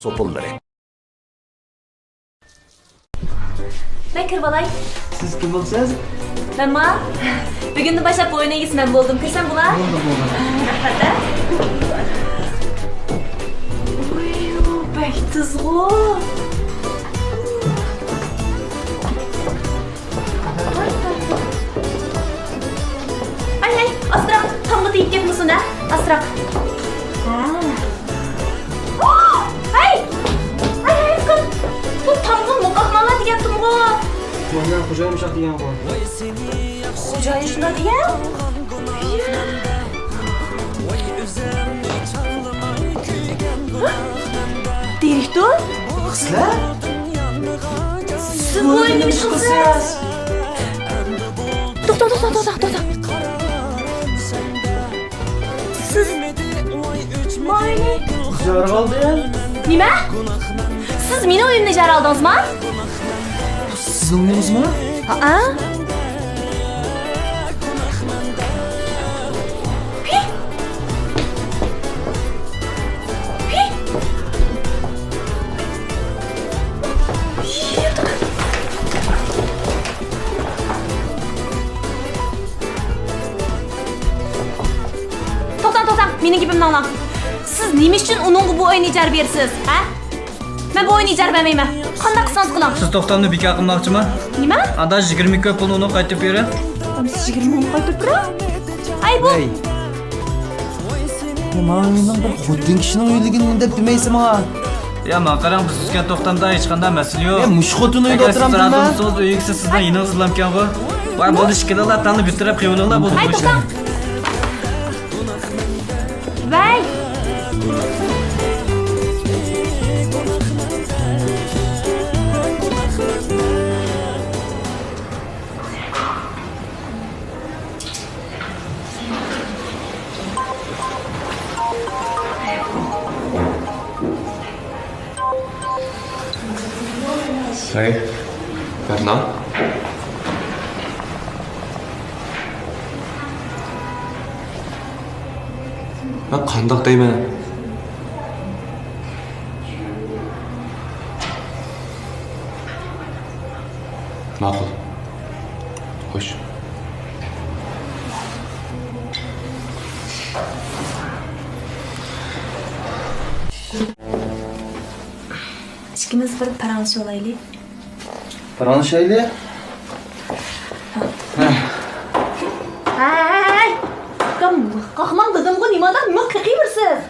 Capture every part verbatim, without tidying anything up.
سوپۇنلىرى. مەن كىرىۋالاي. سىز كىم بولىسىز؟ مەنما؟ بۈگۈندىن باشلاپ بۇ ئۆينىڭ ئىگىسى مەن بولدۇم. كىرسەم بولا؟ بولدى، بولدى. رەھمەت. ۋوي، بەك تېزغۇ. ئاي، ئاي، ئاستىراق، تامغا تېگىپ كەتمىسۇن، ھە؟ ئاستىراق. ھە. ھەي! ھەي، ھەي، قىز! بۇ تامغا مۇقاقمالا دېگەنتىمغۇ. مانا خوجايىن شۇنداق دېگەنغۇ. خوجايىن شۇنداق دېگەن؟ دىرېكتور؟ سىلەر؟ سىز بۇ ئۆينى نېمە ئىش قىلىسىز؟ توختا، توختا، توختا، توختا. سىز ما ئۆينى ئىجارىگە ئالدى. نېمە؟ سىز مېنىڭ ئۆيۈمنى ئىجارە ئالدىڭىزما؟ سىزنىڭ ئۆيىڭىزمۇ؟ ھەئە. توختاڭ، توختاڭ، مېنىڭ گېپىمنى ئاڭلاڭ. سىز نېمە ئۈچۈن ئۇنىڭغا بۇ ئۆينى ئىجارە بېرىسىز، ھە؟ مەن بۇ ئۆينى ئىجارە بەرمەيمەن. قانداق قىلسىڭىز قىلىڭ. سىز توختامنى بىكار قىلماقچىما؟ نېمە؟ ئاندا يىگىرمە ئىككى پۇلنى ئۇنىڭغا قايتۇرۇپ بېرىڭ. سىز يىگىرمە مىڭ قايتۇرۇپ بېرىڭ؟ ئەي، بۇ. ۋەي. يا، ماڭا ئۆينىڭ بىر خوتۇن كىشىنىڭ ئۆيلۈكىنى دەپ دېمەيسىز ماڭا. يا، ماڭا قاراڭ، بىز تۈزگەن توختامدا ھېچقانداق مەسىلە يوق. يا، مۇشۇ خوتۇن ئۆيدە ئوتۇرامدىمەن. ئەگەر سىز رازى بولسىڭىز، ئۆي ئىگىسى سىزنىڭ يېنىڭىزدا بولامكەنغۇ. ۋاي، بولدى، ئىككىلىڭلار تامنى بىر تەرەپ قىلىۋېلىڭلار، بولدى. ھەي، توختاڭ. ۋەي! ھەي، بەرنا. مەن قانداق دەيمەن؟ ماقۇل. خوش. ئىككىمىز بىر پاراڭلىشىۋالايلى. پاراڭلىشايلى. ھەي، ئۇكام، قاقماڭ دېدىمغۇ، نېمانداق مىق قېقىۋېرىسىز؟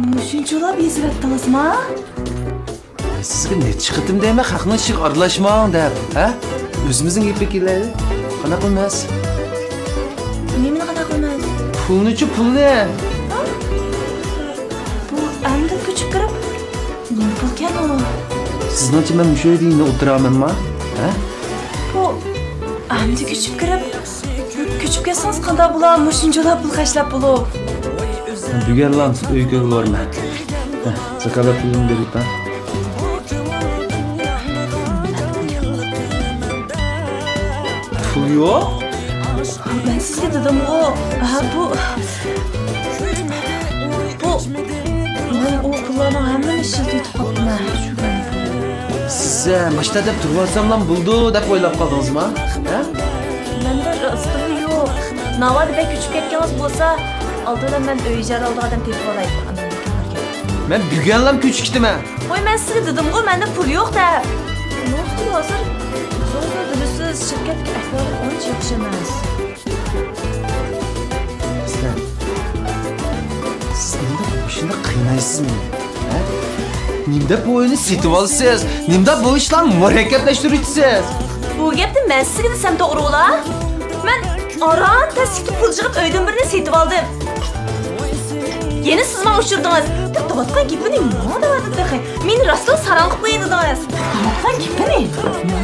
مۇشۇنچىلا بېزىۋەتتىڭىزما؟ سىزگە نەچچە قېتىم دەيمەن، خەقنىڭ ئىشىغا ئارىلاشماڭ دەپ، ھە؟ ئۆزىمىزنىڭ گېپىگە كېلەيلى. قانداق قىلىمىز؟ نېمىنى قانداق قىلىمىز؟ پۇلنىچۇ، پۇلنى؟ ھە؟ بۇ ئەمدى كۆچۈپ كىرىپ نېمە قىلىدىكەن ئۇ؟ سىزنىڭچە مەن مۇشۇ ئۆيدە يەنە ئولتۇرامەنما؟ ھە؟ بۇ ئەمدى كۆچۈپ كىرىپ، كۆچۈپ كەتسىڭىز قانداق بولا؟ مۇشۇنچىلا پۇل خەجلەپ بولۇپ. بۈگۈنلا ئۆي كۆرۈۋالىمەن. ھە، زاكازات پۇلىنى بېرىپ بەر. پۇل يوق؟ مەن سىزگە دېدىمغۇ، ھە، بۇ، بۇ، مەن ئۇ پۇللارنىڭ ھەممىنى ئىشلىتىۋېتىپ قاپتىمەن. سىز، ئە، ماشتا دەپ تۇرۇۋالساملا بولىدۇ دەپ ئويلاپ قالدىڭىزما؟ ھە؟ مەندە راستىنلا يوق. ناۋادا بەك كۆچۈپ كەتكىنىڭىز بولسا، ئالدىدا مەن ئۆي ئىجارە ئالىدىغان ئادەم تېپىۋالاي. ئاندىن كېيىن كېلىڭ. مەن بۈگۈنلا كۆچۈپ كېتىمەن. ۋاي، مەن سىزگە دېدىمغۇ، مەندە پۇل يوق دەپ. نېمە قىلىدۇ ھازىر؟ زور زور بىلىسىز، شىركەتتىكى ئەھۋالىم ئانچە ياخشى ئەمەس. ئەسلەن، سىز نېمىدەپ مۇشۇنداق قىينايسىز مېنى؟ ھە؟ نېمىدەپ بۇ ئۆينى سېتىۋالىسىز؟ نېمىدەپ بۇ ئىشلارنى مۇرەككەپلەشتۈرۈۋېتىسىز؟ بۇ گەپنى مەن سىزگە دېسەم توغرىغۇلا؟ مەن ئاران تەسلىكتە پۇل يىغىپ ئۆيدىن بىرنى سېتىۋالدىم. يەنە سىز ماڭا ئۇچرىدىڭىز. دەپ دەۋاتقان گېپىنى ماڭا دەۋاتىدۇ تېخى. مېنى راستلا ساراڭ قىلىپ قويىدۇ دەيسىز. دەۋاتقان گېپىنى.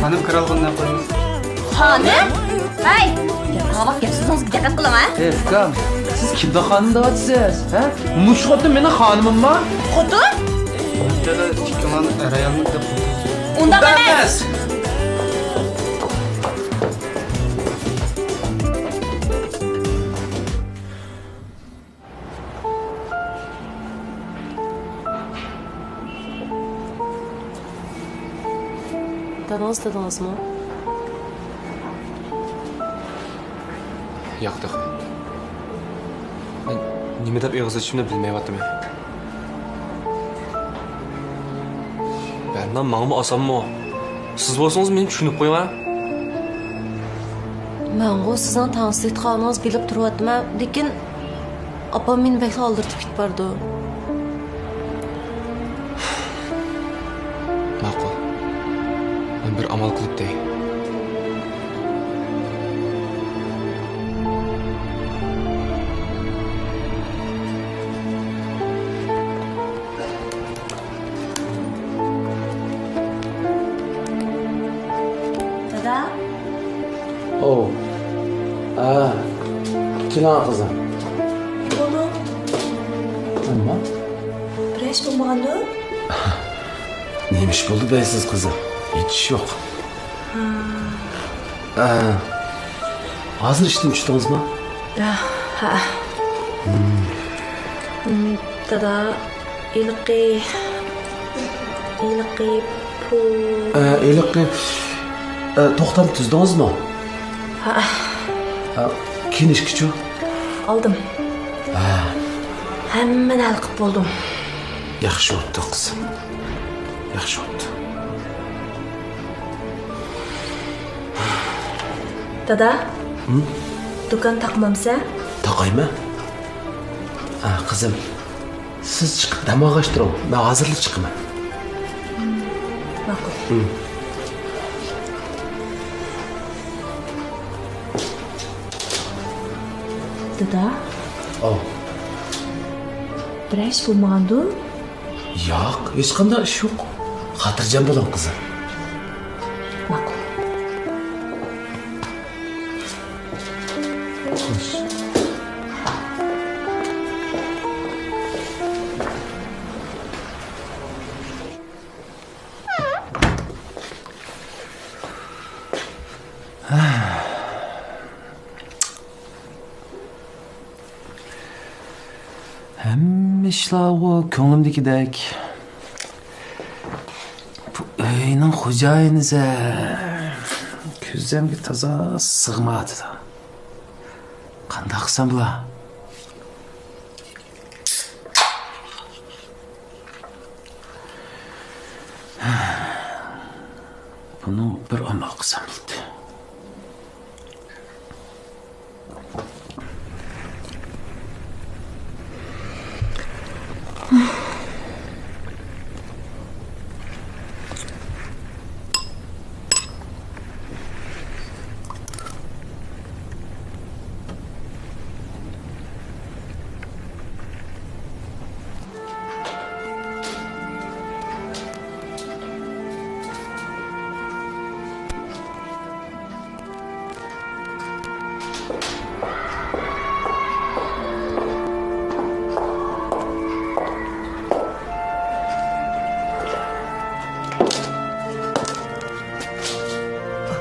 خانىم كىرالغىنىنى قويىمىز. خانىم؟ ھەي! ئاڭلاپ گەپ سۆزىڭىزگە دىققەت قىلىڭ، ھە؟ ئەي، ئۇكام، سىز كىمداق خانىم دەۋاتىسىز، ھە؟ مۇشۇ خوتۇن مېنىڭ خانىمىمما؟ خوتۇن؟ ئىككىڭلارنى ئەر-ئايالمۇ دەپ. ئۇنداق ئۇنداق ئەمەس. ئەمەس. ئىزدىدىڭىزمۇ؟ ياق تېخى. مەن نېمە دەپ ئېغىز ئېچىشىمنى بىلمەيۋاتىمەن. بەرنام ماڭىمۇ ئاسانمۇ؟ سىز بولسىڭىز مېنى چۈشىنىپ قويۇڭ ھە. مەنغۇ سىزنىڭ تەڭسىزلىتىدىغانلىقىڭىزنى بىلىپ تۇرۇۋاتىمەن، لېكىن ئاپام مېنى بەكلا ئالدىرىتىپ كېتىپ بارىدۇ. ماقۇل. مەن بىر ئامال قىلىپ دەي. دادا. ئو. ھە. كېلىڭ قىزىم. بولدى. نېمە؟ بىر ئىش بولمىغاندۇ؟ نېمە ئىش بولدى دەيسىز قىزىم؟ ھېچ ئىش يوق. ھا. ھە. ھازىر ئىشتىن چۈشتىڭىزمۇ؟ ھە. ھە. دادا، ھېلىقى، ھېلىقى پۇل. ئە، ھېلىقى، ئە، توختامنى تۈزدىڭىزمۇ؟ ھە. ئە، كىنىشكىچۇ؟ ئالدىم. ھە. ھەممىنى ھەل قىلىپ بولدۇم. ياخشى بوپتۇ قىزىم. ياخشى بوپتۇ. دادا، ھىم؟ دۇكان تاقىمامسەن؟ تاقايمەن. ئا، قىزىم، سىز چىقىپ دەم ئالغاچ تۇرۇڭ، مەن ھازىرلا چىقىمەن. ماقۇل. ھىم. دادا. ئاۋ. بىرەر ئىش بولمىغاندۇ؟ ياق، ھېچقانداق ئىش يوق. خاتىرجەم بولۇڭ، قىزىم. ماقۇل. خوش. ھەممە ئىشلارغۇ كۆڭلۈمدىكىدەك. بۇ ئۆينىڭ خوجايىنىسە كۆزۈمگە تازا سىغمايۋاتىدۇ. قانداق قىلسام بولا؟ بۇنىڭ بىر ئامال قىلسام بولدى.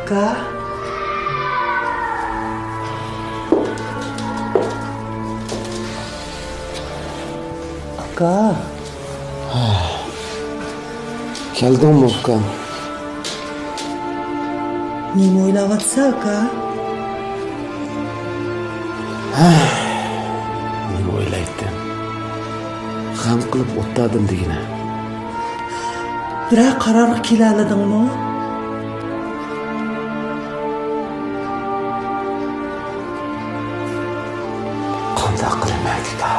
ئاكا. ئاكا. كەلدىڭمۇ، ئۇكام؟ نېمە ئويلاۋاتىسەن، ئاكا؟ نېمە ئويلايتتىم؟ غەم قىلىپ ئولتۇردۇم دېگىنە. بىرەر قارارغا كېلەلىدىڭمۇ؟ قانداق قىلىمەن، ئاكا؟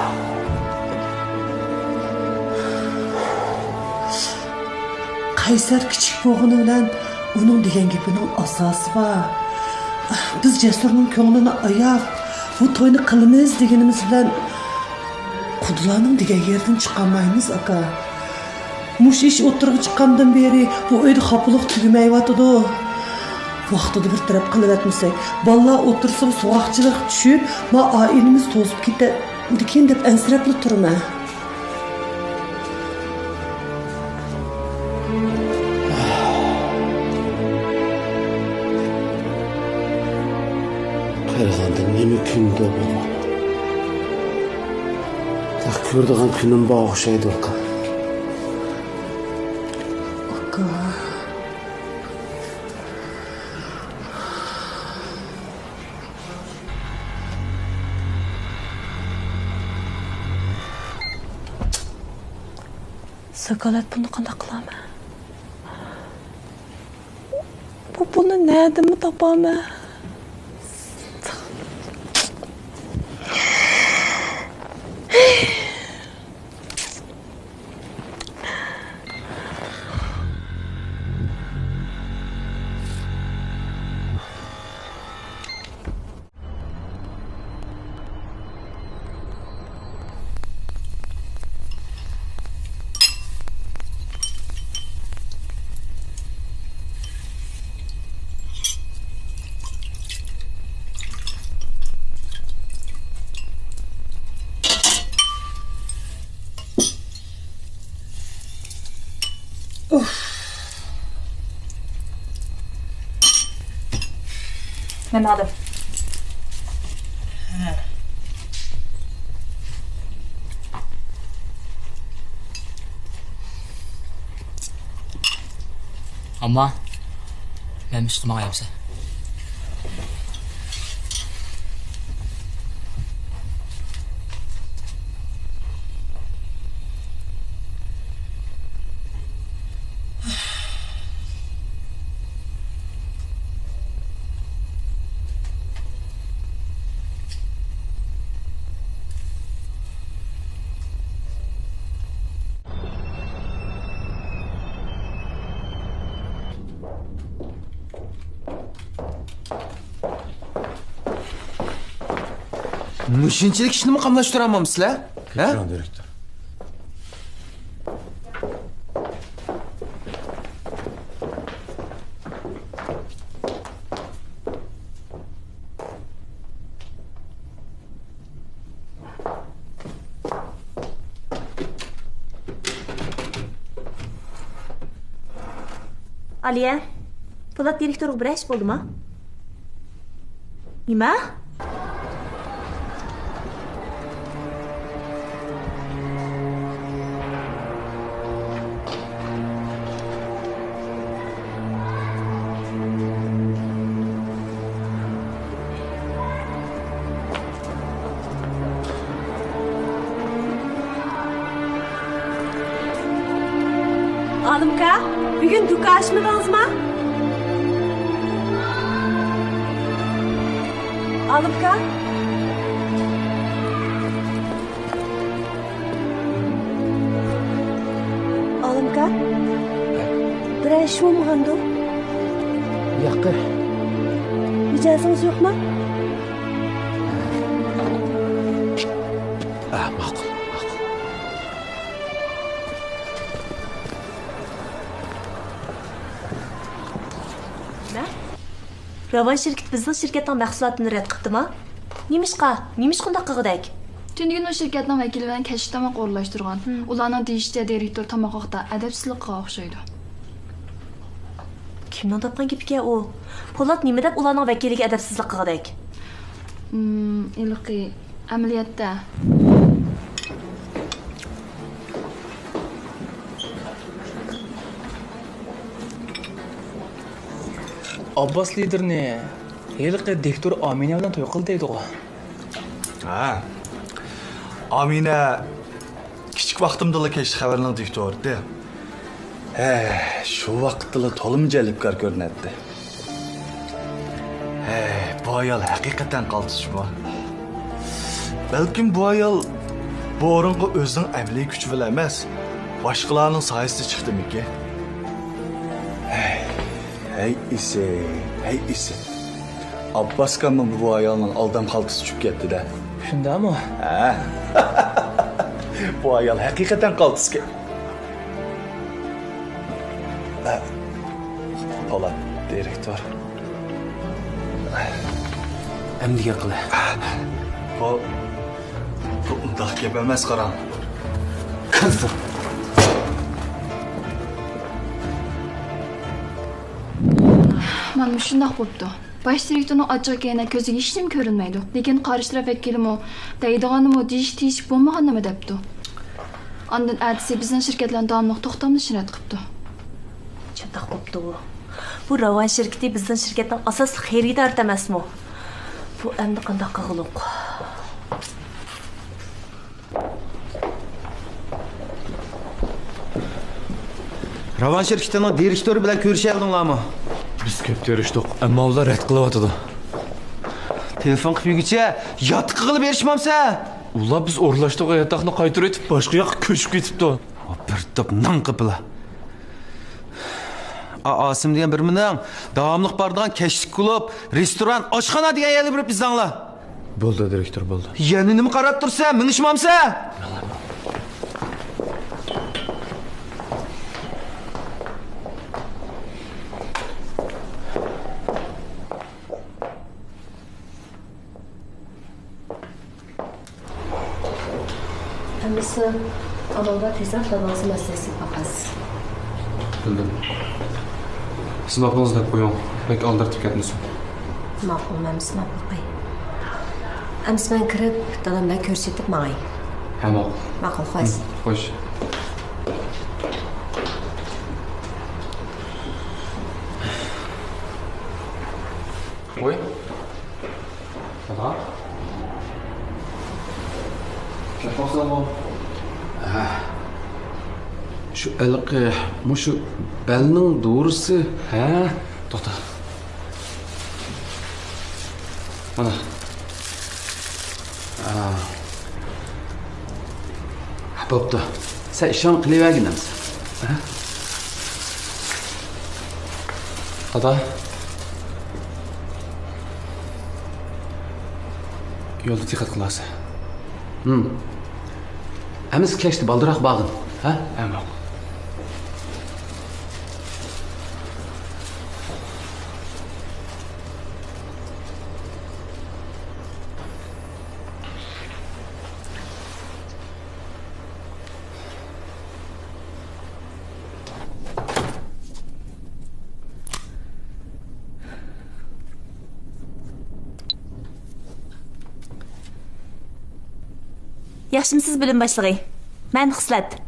قەيسەر كىچىك بولغىنى بىلەن ئۇنىڭ دېگەن گېپىنىڭ ئاساسى بار. بىز جەسۇرنىڭ كۆڭلىنى ئاياپ، بۇ توينى قىلىمىز دېگىنىمىز بىلەن قۇدىلارنىڭ دېگەن يېرىدىن چىقالمايمىز، ئاكا. مۇشۇ ئىش ئوتتۇرىغا چىققاندىن بېرى بۇ ئۆيدە خاپىلىق تۈگىمەيۋاتىدۇ. ۋاقتىدا بىر تەرەپ قىلىۋەتمىسەك، بالىلار ئوتتۇرىسىغا سوغۇقچىلىق چۈشۈپ، ما ئائىلىمىز توزۇپ كېتەمدىكىن دەپ ئەنسىرەپلا تۇرىمەن. قارىغاندا نېمە كۈندۇ بۇ؟ تېخى كۆرىدىغان كۈنۈم بار ئوخشايدۇ، ئاكا. ئاكا. زاكالەت پۇلنى قانداق قىلارمەن؟ بۇ پۇلنى نەدىنمۇ تاپارمەن؟ مەن ئالدىم. ئەمما مەن ئۈستىمە ئايامسەن. مۇشۇنچىلىك ئىشنىمۇ قاملاشتۇرالمامسىلەر؟ ھە؟ كەچۈرۈڭ، دىرېكتور. ئالىيە، پولات دىرېكتورغا بىر ئىش بولدىما؟ نېمە؟ ئالىمكا، بۈگۈن دۇكان ئاچمىدىڭىزما؟ ئالىمكا؟ ئالىمكا؟ بىرەر ئىش بولمىغاندۇ؟ ياقى. مىجەزىڭىز يوقما؟ ئا، ماقۇل، ماقۇل. نېمە؟ راۋان شىركىتى بىزنىڭ شىركەتنىڭ مەھسۇلاتىنى رەت قىپتىما؟ نېمىشقا؟ نېمىشقا ئۇنداق قىلغۇدەك؟ تۈنۈگۈن ئۇ شىركەتنىڭ ۋەكىلى بىلەن كەچلىك تاماق ئورۇنلاشتۇرغان. ھىم. ئۇلارنىڭ دېيىشىچە، دىرېكتور تاماق ۋاقتىدا ئەدەپسىزلىك قىلغان ئوخشايدۇ. كىمنىڭ تاپقان گېپىكەن ئۇ؟ پولات نېمە دەپ ئۇلارنىڭ ۋەكىلىگە ئەدەپسىزلىك قىلغۇدەك؟ ھىم، ھېلىقى ئەمەلىيەتتە. ئابباس لىدىرنى ھېلىقى دىكتور ئامىنە بىلەن توي قىلدى دەيدىغۇ؟ ھە. ئامىنە كىچىك ۋاقتىمدىلا كەچلىك خەۋەرنىڭ دىكتورى ئىدى. ھە، شۇ ۋاقىتتىلا تولىمۇ جەلپكار كۆرۈنەتتى. ھەي، بۇ ئايال ھەقىقەتەن قالتىسچىمۇ؟ بەلكىم بۇ ئايال بۇ ئورۇنغا ئۆزىنىڭ ئەمەلىي كۈچى بىلەن ئەمەس، باشقىلارنىڭ سايىسىدا چىقتىمىكىن؟ ھەي، ھەي ئىسىت، ھەي ئىسىت. ئابباسكاممۇ بۇ ئايالنىڭ ئالدام خالتىسى چۈشۈپ كەتتى-دە. شۇنداقمۇ؟ ھە. بۇ ئايال ھەقىقەتەن قالتىسكەن. پولات دىرېكتور. ئەمدى گەپ قىلە. بۇ، بۇ ئۇنداق گەپ ئەمەس، قاراڭ. قىزىم. مانا مۇشۇنداق بوپتۇ. باش دىرېكتورنىڭ ئاچچىق ئىكەنلىكى كۆزىگە ھېچنېمە كۆرۈنمەيدۇ. لېكىن قارشى تەرەپ ۋەكىلىمۇ دەيدىغاننىمۇ، دېيىشكە تېگىشلىك بولمىغاننىمۇ دەپتۇ. ئاندىن ئەتىسى بىزنىڭ شىركەت بىلەن داۋاملىق توختاملىشىشنى رەت قىپتۇ. چاتاق بوپتۇ ئۇ. بۇ راۋان شىركىتى بىزنىڭ شىركەتنىڭ ئاساسلىق خېرىدارى ئەمەسمۇ؟ بۇ ئەمدى قانداق قىلغۇلۇق؟ راۋان شىركىتىنىڭ دىرېكتورى بىلەن كۆرۈشەلىدىڭلارمۇ؟ بىز كۆپ كۆرۈشتۇق، ئەمما ئۇلار رەت قىلىۋاتىدۇ. تېلېفون قىلىپ يۈرگۈچە ياتىقى قىلىپ بېرىشمامسە؟ ئۇلار بىز ئورۇنلاشتۇرغان ياتاقنى قايتۇرۇۋېتىپ، باشقا ياققا كۆچۈپ كېتىپتۇ. بىر توپ ناڭ قېپىلا. ئا، ئاسىم دېگەن بىر مېنىڭ داۋاملىق بارىدىغان كەچلىك كۇلۇب، رېستوران، ئاشخانا دېگەن يەرگە بېرىپ ئىزدەڭلار. بولدى، دىرېكتور، بولدى. يەنە نېمە قاراپ تۇرسەن؟ مېڭىشمامسەن؟ ئەمىسە، ئامال بار تېزراق دادىڭىزنى مەسلىھەتلىشىپ باقىسىز. بىلدىم. سىز ماقۇلىڭىز دەپ قويۇڭ. بەك ئالدىرىتىپ كەتمىسۇن. ماقۇل، ئەمىسە ماقۇل قوي. ئەمىسە مەن كىرىپ، دادام بىلەن كۆرۈشۈۋېتىپ ماڭاي. ھە، ماقۇل. ماقۇل، خوش. خوش. ۋوي. دادا. كەپ قاپسەنغۇ؟ ھە. شۇ ھېلىقى، مۇشۇ بەلنىڭ دورىسى. ھە؟ توختا. مانا. ھە. بوپتۇ. سەن ئىشىڭنى قىلىۋەرگىن ئەمىسە. ھە؟ دادا. يولدا دىققەت قىلارسەن. ھىم. ئەمىسە كەچتە بالدۇراق بارغىن. ھە؟ ھە، ماقۇل. ياخشىمۇسىز، بۆلۈم باشلىقى؟ مەن خىسلەت.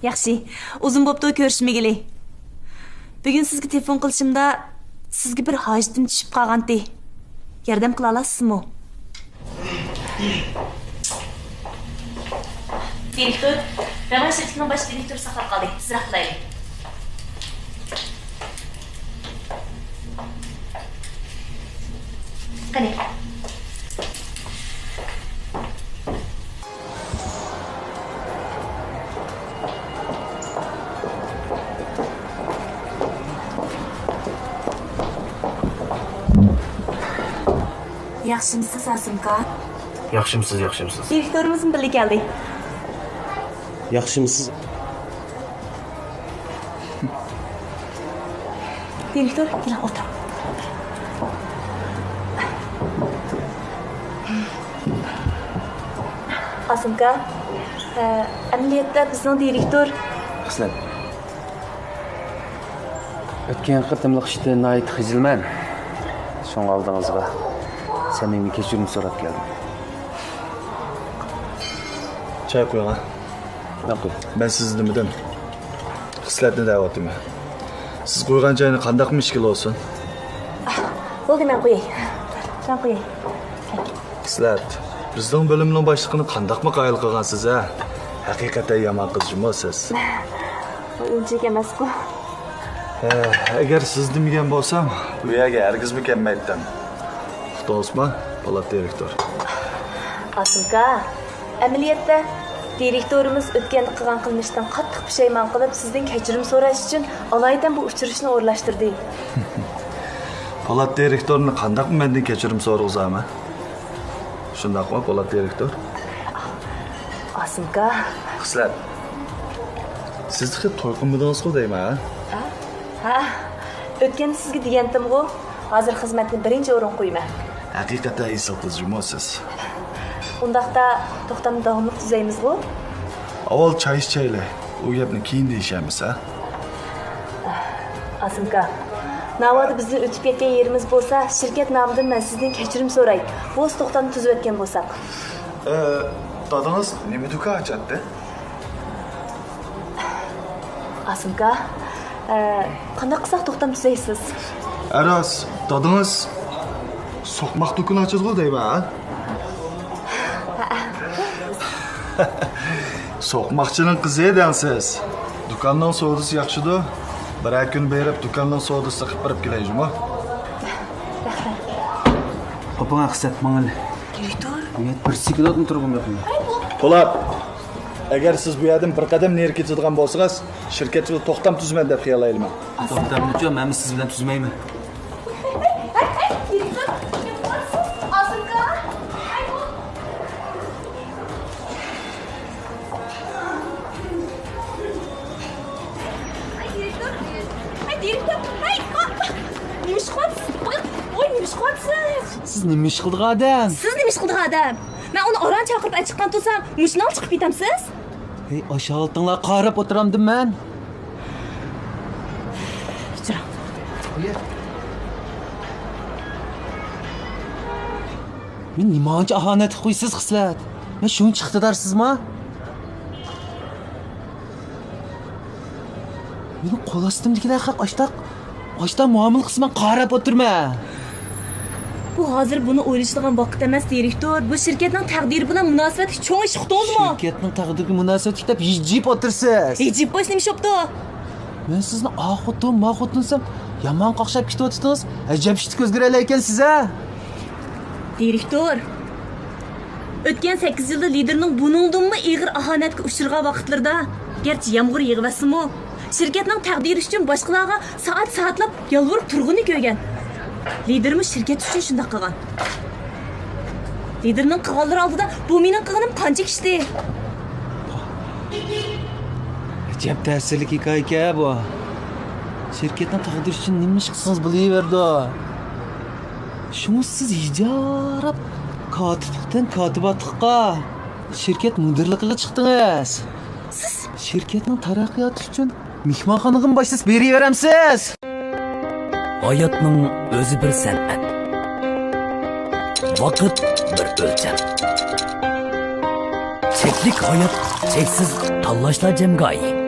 ياخشى. ئۇزۇن بوپتۇ كۆرۈشمىگىلى. بۈگۈن سىزگە تېلېفون قىلىشىمدا، سىزگە بىر ھاجىتىم چۈشۈپ قالغانتى. ياردەم قىلالامسىزمۇ؟ دىرېكتور، راۋان شىركىتىنىڭ باش دىرېكتورى ساقلاپ قالدى. تېزراق قىلايلى. قېنى. ياخشىمسىز، ئاسىمكا؟ ياخشىمسىز، ياخشىمسىز؟ دىرېكتورىمىزمۇ بىللە كەلدى. ياخشىمسىز؟ دىرېكتور، كېلىڭ، ئولتۇرۇڭ. ئاسىمكا، ئە، ئەمەلىيەتتە بىزنىڭ دىرېكتور. خىسلەت. ئۆتكەن قېتىملىق ئىشتىن ناھايىتى خىجىلمەن. شۇڭا ئالدىڭىزغا سەمىمىي كەچۈرۈم سوراپ كەلدىم. چاي قۇيۇڭ، ھە؟ مەن قۇياي. مەن سىزنى دېمىدىم. خىسلەتنى دەۋاتىمەن. سىز قۇيغان چاينى قانداقمۇ ئىچكىلى بولسۇن؟ بولدى، مەن قۇياي. مەن قۇياي. خىسلەت، بىزنىڭ بۆلۈمنىڭ باشلىقىنى قانداقمۇ قايىل قىلغانسىز، ھە؟ ھەقىقەتەن يامان قىز جۇمۇ سىز. ئۇ ئۈنچىلىك ئەمەسقۇ. ھە، ئەگەر سىز دېمىگەن بولسام، بۇ يەرگە ھەرگىزمۇ كەلمەيتتىم. ئۇقتىڭىزمۇ، پولات دىرېكتور؟ ئاسىمكا، ئەمەلىيەتتە، دىرېكتورىمىز ئۆتكەندە قىلغان قىلمىشىدىن قاتتىق پۇشايمان قىلىپ، سىزدىن كەچۈرۈم سوراش ئۈچۈن ئالايىتەن بۇ ئۇچرىشىشنى ئورۇنلاشتۇردى. پولات دىرېكتورنى قانداقمۇ مەندىن كەچۈرۈم سورىغۇزارمەن؟ شۇنداقمۇ، پولات دىرېكتور؟ ئاسىمكا. خىسلەت. سىز تېخى توي قىلمىدىڭىزغۇ دەيمەن، ھە؟ ھە؟ ھە. ئۆتكەندە سىزگە دېگەنتىمغۇ، ھازىر خىزمەتنى بىرىنچى ئورۇنغا قويىمەن. ھەقىقەتەن ئېسىل قىز جۇمۇ سىز. ئۇنداقتا توختامنى داۋاملىق تۈزەيمىزغۇ؟ ئاۋۋال چاي ئىچەيلى. ئۇ گەپنى كېيىن دېيىشەرمىز، ھە؟ ئاسىمكا، ناۋادا بىزدىن ئۆتۈپ كەتكەن يېرىمىز بولسا، شىركەت نامىدىن مەن سىزدىن كەچۈرۈم سوراي. بولسا توختامنى تۈزۈۋەتكەن بولساق. ئە، دادىڭىز نېمە دۇكان ئاچاتتى؟ ئاسىمكا، ئە، قانداق قىلساق توختام تۈزەيسىز؟ ئەراس، دادىڭىز سوقماق دۇكىنى ئاچىدىغۇ دەيمەن، ھە؟ سوقماقچىنىڭ قىزى دەڭسىز. دۇكاننىڭ سودىسى ياخشىدۇ. بىرەر كۈن بېرىپ، دۇكاننىڭ سودىسى قىپ بېرىپ كېلەي جۇمۇ. پاپاڭ ئەخسەت ماڭىلى. دىرېكتور. بىر سېكۇنتمۇ تۇرغۇم يوق. پولات، ئەگەر سىز بۇ يەردىن بىر قەدەم نېرى كېتىدىغان بولسىڭىز، شىركەتچىدە توختام تۈزىمەن دەپ خىيال ئايلىماڭ. توختامنىچۇ؟ مەنمۇ سىز بىلەن تۈزمەيمەن. ھەي، ھەي، ھەي، دىرېكتور، نېمە قىلىۋاتىسىز؟ ئاسىمكا. ھەي، بۇ. ھەي، دىرېكتور. ھەي، دىرېكتور. ھەي، ئا! نېمە ئىش قىلىۋاتىسىز؟ ۋاي، ۋاي، نېمە ئىش قىلىۋاتىسىز؟ سىز نېمە ئىش قىلىدىغان ئادەم؟ سىز نېمە ئىش قىلىدىغان ئادەم؟ مەن ئۇنى ئاران چاقىرىپ ئەچىققان تۇرسام، مۇشۇنىڭغا چىقىپ كېتەمسىز؟ ھەي، ئاشۇ ھالىتىڭلارغا قاراپ ئولتۇرامدىم مەن. كەچۈرۈڭ. مېنى نېمانچە ئاھانەتكە قويىسىز، خىسلەت؟ مەن شۇنچە ئىقتىدارسىزما؟ مېنىڭ قول ئاستىمدىكىلەر خەق ئاشتاق، ئاشتاق مۇئامىلە قىلسا مەن قاراپ ئولتۇرىمەن. بۇ ھازىر بۇنى ئويلىشىدىغان ۋاقىت ئەمەس، دىرېكتور. بۇ شىركەتنىڭ تەقدىرى بىلەن مۇناسىۋەتلىك چوڭ ئىش، ئۇقتىڭىزمۇ؟ شىركەتنىڭ تەقدىرىگە مۇناسىۋەتلىك دەپ ھىجىيىپ ئولتۇرىسىز. ھىجىيىپ قويۇش نېمە ئىش بوپتۇ؟ مەن سىزنى ئا خوتۇن، ما خوتۇن دېسەم، يامان قاقشاپ كېتىۋاتىدىڭىز. ئەجەب ئىشتا كۆزگىرەلەيكەنسىز ھە؟ دىرېكتور، ئۆتكەن سەككىز يىلدا لىدېرنىڭ بۇنىڭدىنمۇ ئېغىر ئاھانەتكە ئۇچرىغان ۋاقىتلىرىدا، گەرچە يامغۇر يېغىۋەتسىمۇ، شىركەتنىڭ تەقدىرى ئۈچۈن باشقىلارغا سائەت-سائەتلاپ يالۋۇرۇپ تۇرغىنىنى كۆرگەن. لىدېرمۇ شىركەت ئۈچۈن شۇنداق قىلغان. لىدېرنىڭ قىلغانلىرى ئالدىدا بۇ مېنىڭ قىلغىنىم قانچە كىچىك. ئەجەب تەسىرلىك ھېكايىكەن بۇ. شىركەتنىڭ تەقدىرى ئۈچۈن نېمە ئىش قىلسىڭىز بولۇۋېرىدۇ. شۇڭا سىز ھىجاراپ كاتىپلىقتىن كاتىباتلىققا، شىركەت مۇدىرلىقىغا چىقتىڭىز. سىز شىركەتنىڭ تەرەققىياتى ئۈچۈن مېھمانخانىغىمۇ باشلاپ بېرىۋېرەمسىز؟ ھاياتنىڭ ئۆزى بىر سەنئەت. ۋاقىت بىر ئۆلچەم. چەكلىك ھايات، چەكسىز تاللاشلار جەمگاھى.